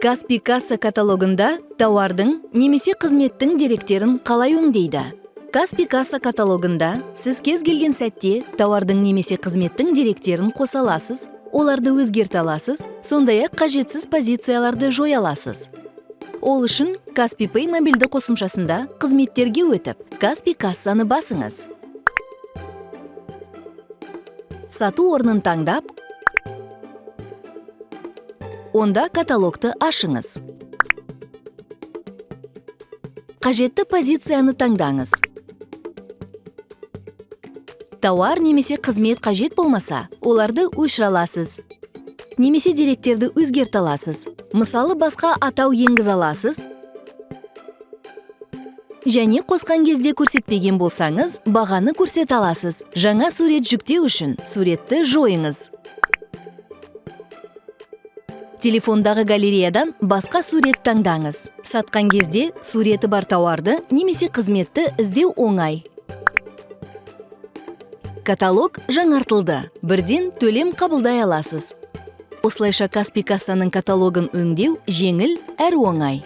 Каспи Касса каталогында тауардың немесе қызметтің деректерін қалай өңдейді? Каспи Касса каталогында сіз кез келген сәтте тауардың немесе қызметтің деректерін қоса аласыз, оларды өзгерте аласыз, сондай-ақ қажетсіз позицияларды жоя аласыз. Ол үшін Каспи Pay мобильді қосымшасында қызметтерге өтіп, Каспи Кассаны басыңыз. Сату орнын таңдап, онда каталогты ашыңыз. Қажетті позицияны таңдаңыз. Тауар немесе қызмет қажет болмаса, оларды өшіре аласыз. Немесе деректерді өзгерте аласыз. Мысалы, басқа атау енгізе аласыз және қосқан кезде көрсетпеген болсаңыз, бағаны көрсете аласыз. Жаңа сурет жүктеу үшін суретті жойыңыз. Телефондағы галереядан басқа сурет таңдаңыз. Сатқан кезде суреті бар тауарды немесе қызметті іздеу оңай. Каталог жаңартылды. Бірден төлем қабылдай аласыз. Осылайша, Каспи Кассаның каталогын өңдеу жеңіл әрі оңай.